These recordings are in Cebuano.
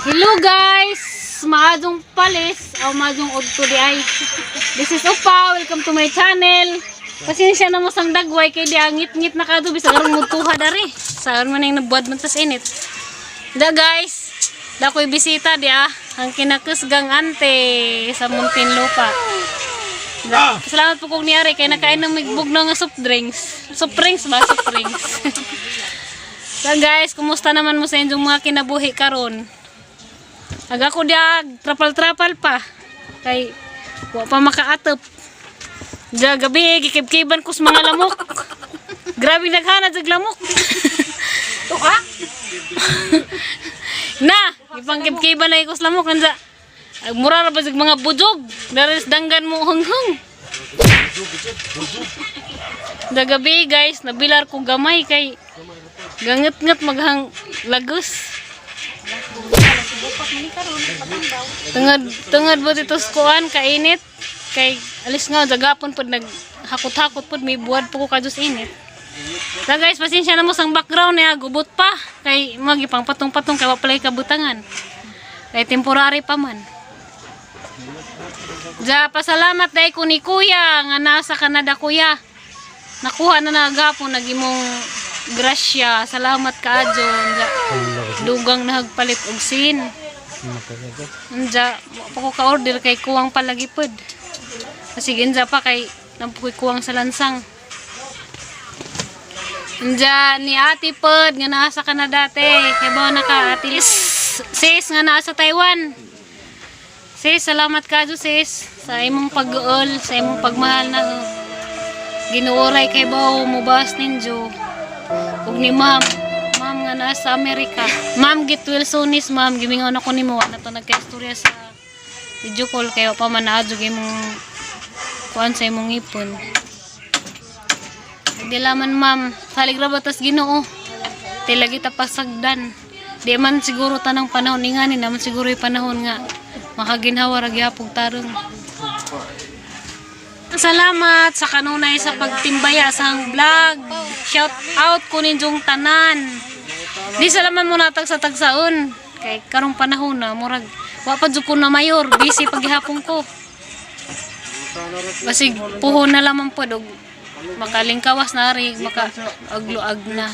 Hello guys! Maadong palis o maadong udto di ay. This is Upa, welcome to my channel. Pasensya na mo sang dagway kay di ang ngit-ngit na kado bisag aron mutuha dari. Saan man ang nabuad man tas init. Da guys, da ko'y bisita di ah. Ang kinakusgang ante sa Muntinlupa. Da, salamat po kong niyari kay nakain ng migbugnaw nga soft drinks. Soft drinks ba? Soft drinks. So guys, kumusta naman mo sa inyong mga kinabuhi karon? Aga ko diag, trapal-trapal pa. Kay wa pa makaatop. Diya gabi, gikibkiban ko sa mga lamok. Grabe naghana jag lamok. Tuka? Na, ipangkibkiban na ko sa lamok anja. Ag mura ra ba jag mga bujog. Daris danggan mo hunghung. Da gabi guys, nabilar ko gamay kay ganget-nget maghang lagos. Tungod tungod mo dito sa kuan kainit kay alis nga jagapon pod nag hakot-hakot pod may buwad po ko kadus init. Ta guys, pasensya na mo sang background niya gubot pa kay magipang patong-patong kay wa palay kabutangan. Kay temporary pa man. Ja, pasalamat dai ko ni Kuya nga nasa Canada kuya. Nakuha na nagapon nagimong grasya. Salamat kaadyo. Ja, dugang nahagpalit og sin. Anja, wa pa ko ka-order kay kuwang palagi pod. Kasi ginja pa kay nampukoy kuwang sa lansang. Anja ni Ate pod nga naa sa Canada te. Kay ba na ka Ate Liz. Sis nga naa sa Taiwan. Sis, salamat ka sis sa imong pag-uol, sa imong pagmahal na ho. Ginuoray kay bao mo bas ninjo. Ug ni ma'am, ma'am nga naa sa Amerika. Ma'am get well soon is ma'am, gimingon ako nimo wa na to nagkaistorya sa video call kayo pa man naa jud imong kuan sa imong ipon. Nagdilaman ma'am, salig ra ba tas Ginoo. Ti lagi ta pasagdan. Di man siguro tanang panahon ingani naman siguro yung panahon nga makaginhawa ra gyapon tarong. Salamat sa kanunay sa pagtimbaya sa ang vlog. Shout out ko ninyong tanan. Di salaman mo natag sa tagsaon. Kay karong panahon na murag wa pa jud ko na mayor, busy paghihapon ko. Basig puhon na lamang pod og makalingkawas na rin, maka agluag na.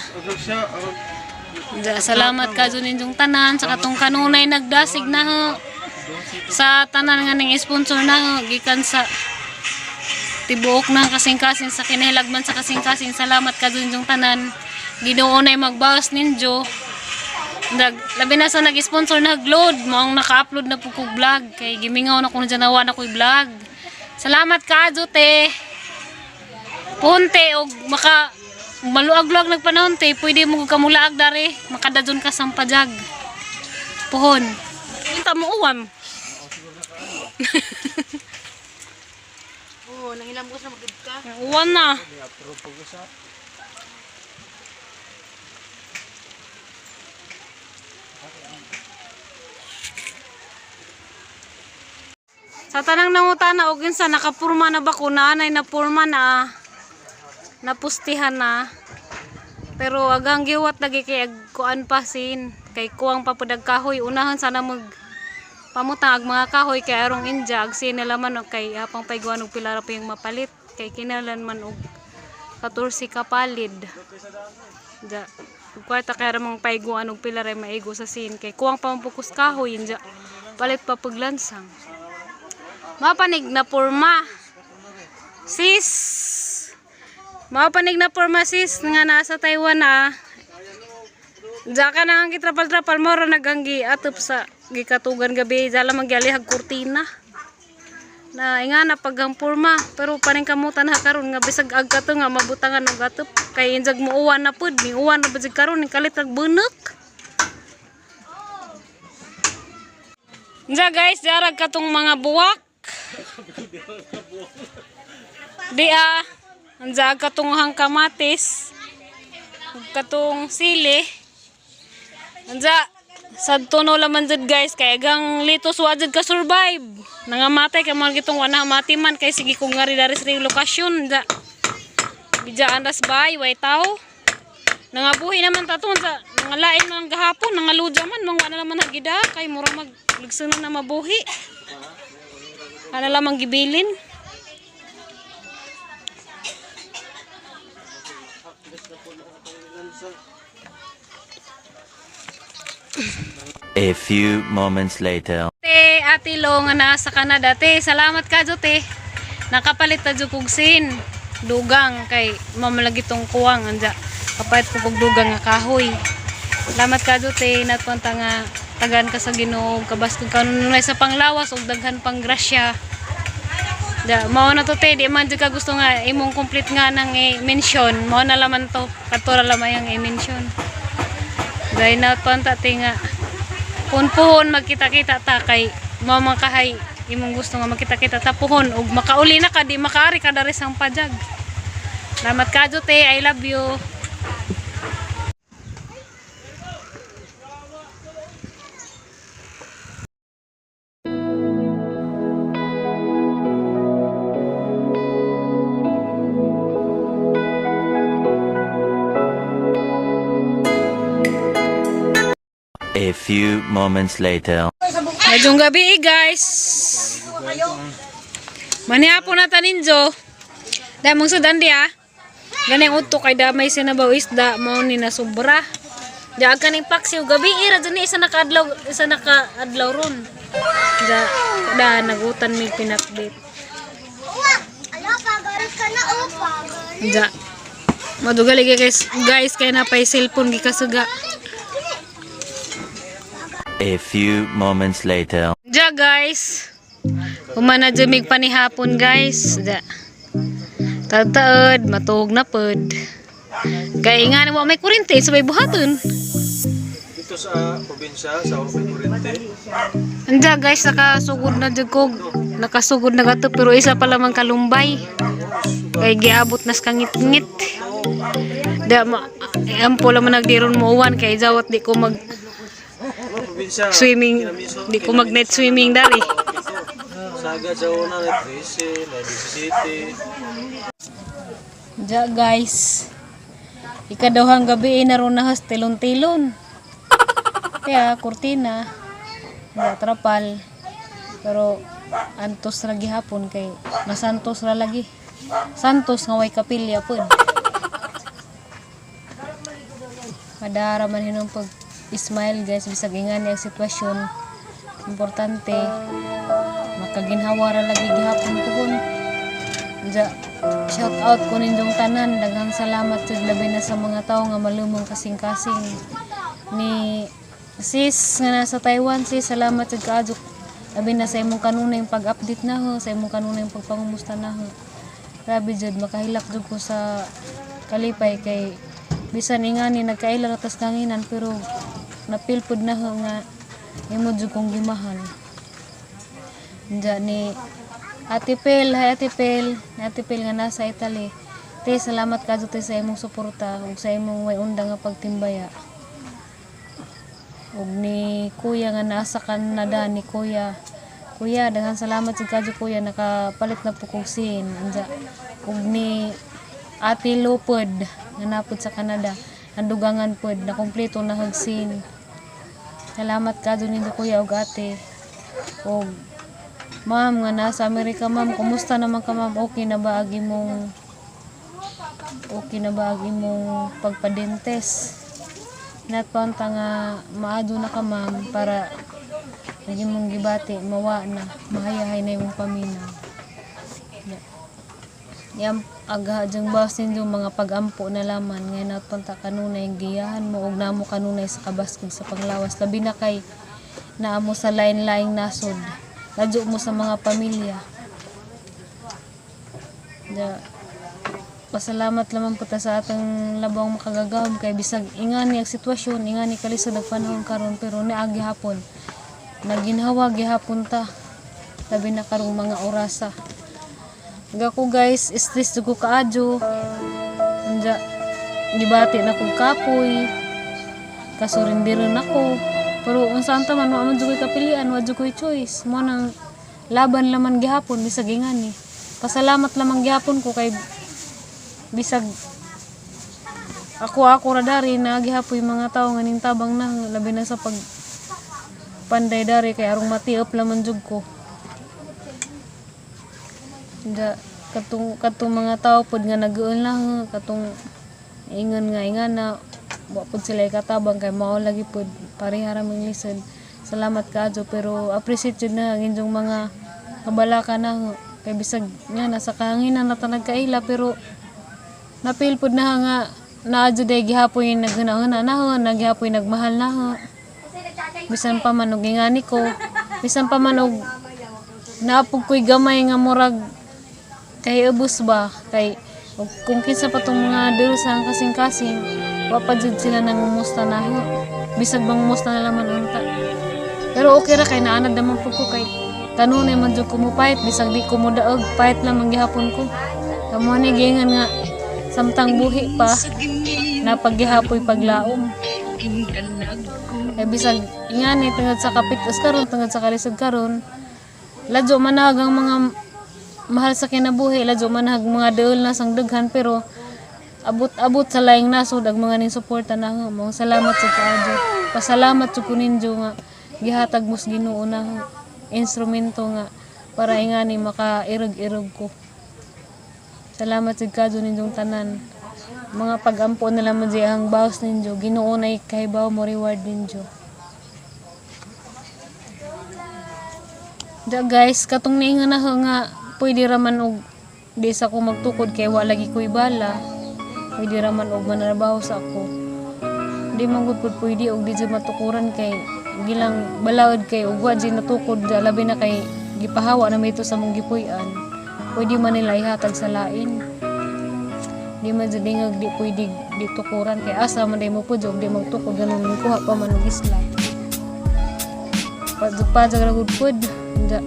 Salamat ka dun ninyong tanan sa katong kanunay nagdasig na ho. Sa tanan nga ning sponsor na ho, gikan sa tibuok ng kasing-kasing sa kinahilagman sa kasing-kasing. Salamat ka dun yung tanan. Ginoo na'y magbawas ninyo. Nag, labi na sa nag-sponsor na load maong naka-upload na po ko vlog kay gimingaw na ko na dyan na ko'y vlog. Salamat ka te. Punte og maka maluag-luag nagpanahon te, pwede mo kamulaag dari, makadadyon ka sampajag. Puhon. Unta mo uwam. Oo, nangilambos na magid ka. Uwan na. Sa tanang nangutana og kinsa nakapurma na ba ko naanay na purma na napustihan na. Pero agang giwat lagi kay ag kuan pa sin kay kuwang pa pud ag kahoy unahan sana mag pamutang ag mga kahoy kay arong inja ag sin nalaman og kay apang paiguan og pila ra pa yung mapalit kay kinalan man og 14 ka palid. Ja. Ug kwarta kay ra mang paiguan og pila ra maigo sa sin kay kuwang pa man pud kus kahoy inja palit pa paglansang. Mapanig na porma. Sis. Mapanig na porma sis nga nasa Taiwan na. Diya ka na ang gitrapal-trapal mo ra naganggi atop sa gikatugan gabi dala magyalihag kurtina. Na inga na paggang porma pero paning kamutan ha karon nga bisag ag kato nga mabutangan og atop kay injag mo uwan na pud ni uwan na pud karon ning kalit ag bunak. Diya guys, diarag katong mga buwak. Di ah, andya katong hang kamatis. Ug katong sili. Andya, sadto no laman jud guys kay agang litos wa jud ka survive. Nangamatay kay mga gitong wana mati man kay sige kung ngari dari sa lokasyon da. Bidya andas bay way tao. Nangabuhi naman ta to sa Lain man gahapon, nangaluja man, mangwa na naman hagida kay mura mag ligsunan na mabuhi. Ano lamang gibilin? A few moments later. Te, Ate Lo nga naa sa Canada. Te, salamat ka jo, te. Nakapalit ta jo kog sin. Dugang kay mamalagi tong kuwang anja. Kapalit ko kog dugang nga kahoy. Salamat ka jo, te. Natpunta nga tagaan ka sa Ginoo kabaskog kanunay sa panglawas ug daghan pang grasya. Da, mao na to, te, di man jud ka gusto nga imong complete nga nang i-mention. Mao na laman to. Kato ra lamay ang i-mention. Dahil natpunta te nga kung puhon magkita-kita ta kay mao man kahay imong gusto nga magkita-kita ta puhon ug makauli na ka di makaari ka dari sang pajag. Salamat ka te, I love you. A few moments later. Madyong gabi eh, guys. Manihapon na ta ninjo. Dahil mong sudan di ah. Ganing uto kay damay sinabaw isda mao ni nasubra. Diag kaning paksiw gabi eh, ra dyan ni isa nakaadlaw ron. Da, da nagutan mig pinakbit. Ja. Madugali guys, guys kay na pay cellphone gikasuga. A few moments later. Ja guys. Humana jud mig panihapon guys. Ja. Tataod, matuog na pod. Kay nga wa may kurente sa may buhaton. Dito sa probinsya, sa Urban Kurente, Anja guys, nakasugod na jud ko. Nakasugod na gato pero isa pa lamang kalumbay. Kay giabot nas kangit-ngit. Da ma eh, ampo laman nagdiron mo uwan kay jawat di ko mag ano, probinsya, swimming, di ko mag net swimming dari. Saga sa una, na 13, na 17. Ja guys. Ikaduhang gabi eh, naroon na has tilon-tilon. Kaya kurtina, ja trapal. Pero antos ra gihapon kay nasantos ra lagi. Santos nga way kapilya pud. Madara man hinong pag smile guys bisag ingani ang sitwasyon. Importante makaginhawa ra lagi gihapon pohon. Ja, shout out ko ninyong tanan. Daghang salamat jud labi na sa mga tao nga malumong kasing-kasing ni sis nga nasa Taiwan. Sis, salamat jud kaayo. Labi na sa imong kanunay pag-update na ho, sa imong kanunay pagpangumusta na ho. Grabe jud makahilak jud ko sa kalipay kay bisan ingani nagkaila ra tas kanginan pero napil pud na ho nga imo jud kong gimahal. Diyan ni Ate Pel, hi Ate Pel. Ni Ate Pel nga nasa Italy. Te, salamat ka te sa imong suporta ug sa imong way undang nga pagtimbaya. Ug ni Kuya nga nasa Canada ni Kuya. Kuya, daghan salamat sa kadyo Kuya nakapalit na po kog sin. Anja ug ni Ate Lopod nga napod sa Canada. Andugangan pod na kompleto na hog sin. Salamat kadyo ninyo Kuya ug Ate. Ug ma'am nga nasa Amerika ma'am, kumusta naman ka ma'am? Okay na ba ang imong pagpadentes? Natpanta nga maado na ka ma'am para ang imong gibati mawa na mahayahay na imong paminaw. Ya. Yam aga jang bawas ninyo mga pagampo na laman nga natpanta kanunay giyahan mo og namo kanunay sa kabaskog sa panglawas labi na kay naa mo sa lain-laing nasod ladyo mo sa mga pamilya. Da, pasalamat lamang po ta sa atong labong makagagahom kay bisag ingani ang sitwasyon, ingani kalisod ang panahon karon pero niagi hapon. Naginhawa gihapon ta. Labi na karong mga orasa. Gako guys, stress jud ko kaadyo. Anja, gibati na kog kapoy. Kasurindiron ako. Pero unsa ta man wa man jud ko'y kapilian, wa jud ko'y choice. Mo nang laban laman gihapon bisag ingani. Pasalamat lamang gihapon ko kay bisag Ako ako ra dari na gihapoy mga tawo nga ning tabang na, labi na sa pag panday dari kay arong matiop laman jud ko. Da katong katong mga tawo pod nga naguol na, katong ingon nga ingana wa pod sila ikatabang kay mao lagi pod pareha ra mang lisod. Salamat kaadyo, pero appreciate jud na ang inyong mga kabalaka na kay bisag nga nasa kahanginan na ta nagkaila, pero napil pod na nga naa jud ay gihapoy naghuna-huna na ho, naghihapoy nagmahal na ho. Bisan pa man og ingani ko, bisan pa man og naapog ko'y gamay nga murag kay ubos ba, kay og kung kinsa pa tong mga duro sa ang kasing-kasing, wa pa jud sila nangumusta na ho. Bisag bang musta na laman unta. Pero okay ra kay naanad naman po ko, kay kanunay man jud ko mupayat, bisag di ko modaog, payat lang man gihapon ko. Kamo ni giingon nga samtang buhi pa napaggihapoy paglaom. Kay bisag ingani tungod sa kapitos karon, tungod sa kalisod karon, ladyo manag ang mga mahal sa kinabuhi, ladyo manag mga deol na sang daghan, pero abot-abot sa laing nasod ang mga ning suporta na ho. Mao salamat sa kaadyo. Pasalamat jud ko ninyo nga gihatag mos Ginoo na ho instrumento nga para ingani makairog-irog ko. Salamat sa kadyo ninyong tanan. Mga pagampo na lamang di ang bawas ninyo. Ginoo na kahibaw mo reward ninyo. Da guys, katong niingon na ho nga pwede raman og di sa ko magtukod kay wa lagi ko'y bala. Pwede raman og manarbaho sa ako. Di man gud pud pwede og di jud matukuran kay gilang balaod kay og wa jud natukod da, labi na kay gipahawa na mito sa mong gipuy-an. Pwede man nila ihatag sa lain. Di man jud ingag di pwede di tukuran kay asa man day mo pud og di magtukod, ganun kuha pa man og isla. Pajag-pajag ra gud pud. Da.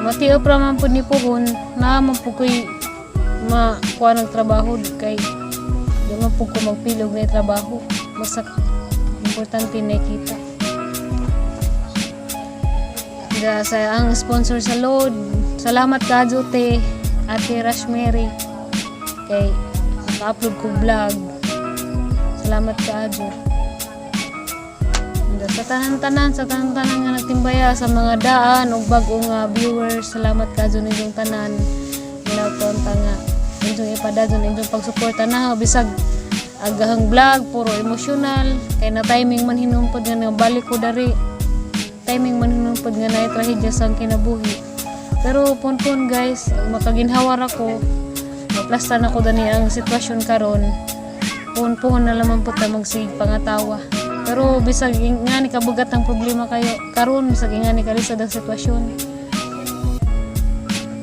Matiop ra man pud ni puhon na man pud ko'y makuha ng trabaho kay di man pud ko magpilog na trabaho. Basta importante na kita. Da, sa ang sponsor sa load. Salamat ka te, Ate Rashmary. Kay naka-upload ko vlog. Salamat ka adyo. Da, sa tanan-tanan nga nagtimbaya sa mga daan ug bag-o nga viewers, salamat ka adyo ninyong tanan. Ginapunta nga inyong ipadadyon inyong pagsuporta na bisag agahang vlog puro emosyonal kay na timing man hinumpod nga nabalik ko dari, timing man hinumpod nga naay trahedya sa kinabuhi. Pero punpun guys, makaginhawar ako, maplastan ako dani ang sitwasyon karon, punpun na lamang po ta magsig pangatawa. Pero bisag nga ni kabugat ang problema kayo karon, bisag nga ni kalisod ang sitwasyon,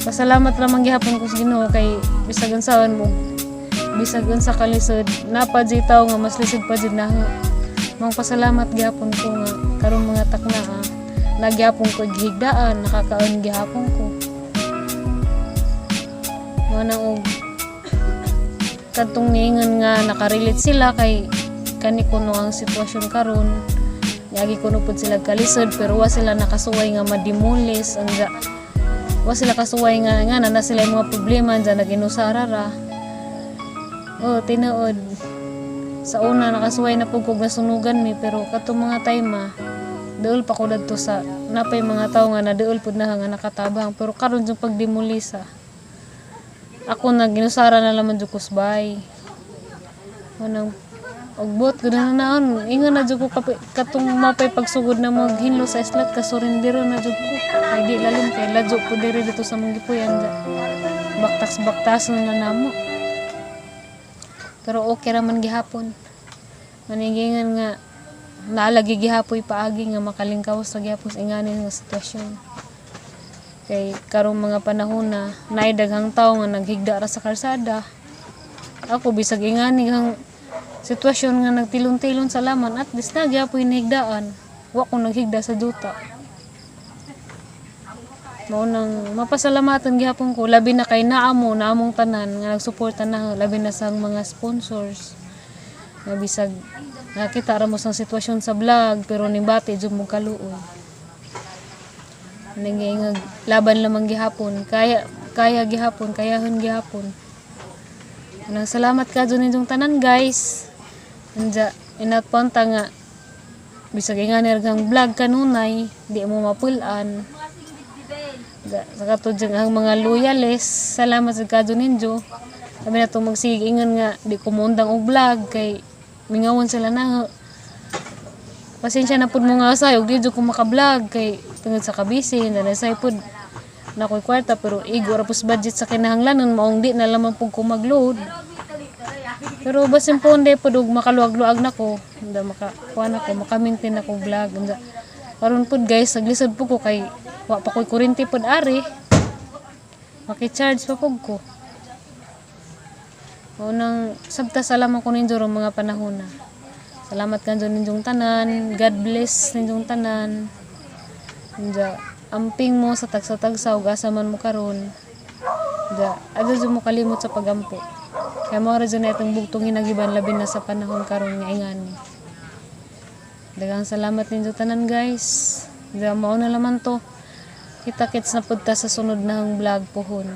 pasalamat lamang gihapon ko sa Ginoo kay bisag unsaon mo, bisag unsa kalisod, napa jud tawo nga mas lisod pa jud na. Mang pasalamat gihapon ko nga karon mga takna nagyapon ko gihigdaan, nakakaon gihapon ko. Mo nang og kadtong niingon nga nakarelate sila kay kani kuno ang sitwasyon karon, niagi kuno pud sila kalisod, pero wa sila nakasuway nga madimulis ang wa sila kasuway nga nga na, na sila yung mga problema dyan naginusara ra. Oh, tinuod, sa una nakasuway na pud kog nasunugan mi, pero katong mga time duol pa ko dadto sa napay mga tawo nga naduol pud na nga nakatabang. Pero karon yung pagdemolisa, ako na ginusara na laman jud kusbay manang og gud na naon ingon na jud ko katong mapay pagsugod na maghinlo sa islat, kasurindero na jud ko kay di lalom kay ladyo po diri dito sa mong gipuy-an dya. Baktas baktason na namo, pero okay ra man gihapon. Manigingan nga naalagi gihapoy paagi nga makalingkaw sa gihapon sa ingani nga sitwasyon kay karong mga panahon na naay daghang tawo nga naghigda ra sa kalsada. Ako bisag ingani ang sitwasyon nga nagtilon-tilon sa laman, at least na gihapoy nahigdaan, wa ko naghigda sa duta. Mao nang mapasalamatan gihapon ko, labi na kay naamo naamong tanan nga nagsuporta na, labi na sa mga sponsors nga bisag nakita ra mo sa sitwasyon sa vlog pero nibati jud mo kaluoy. Nangingag laban lamang gihapon, kaya kaya gihapon, kayahon gihapon. Nang salamat ka dyan ninyong tanan guys. Anja inat pa nga bisag ingani ra kang vlog kanunay di mo mapul-an. Sa katod ang mga loyalist, salamat sa kadyo ninyo. Sabi na itong magsigingan nga di ko muundang og vlog kay mingawon sila na. Pasensya na pud mo nga say og di jud ko maka-vlog kay tungod sa kabisi na nasay pud na ko'y kwarta, pero igo ra pud sa budget sa kinahanglanon, maong di na lamang pud ko mag-load. Pero basin po hindi pud og makaluag-luag na ko, hindi maka kuan ako, maka-maintain ako vlog. Unsa karon pud guys, naglisod pud ko kay wa pa ko'y kuryente pud ari. Maki-charge pa pud ko. Mao nang sabta salamat ko ninyo rong mga panahon na. Salamat kanjo ninyong tanan. God bless ninyong tanan. Unja, amping mo sa tagsa-tagsa ug asa man mo karon. Unja, adto jud mo kalimot sa pagampo. Kaya mao ra jud na itong bugtong hinagiban, labi na sa panahon karon nga ingani. Daghang salamat ninyo tanan, guys. Unja, mao na laman to. Kita-kits na pud ta sa sunod na hang vlog puhon.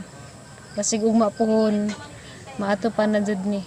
Basig ugma puhon. Maato pa na jud ni.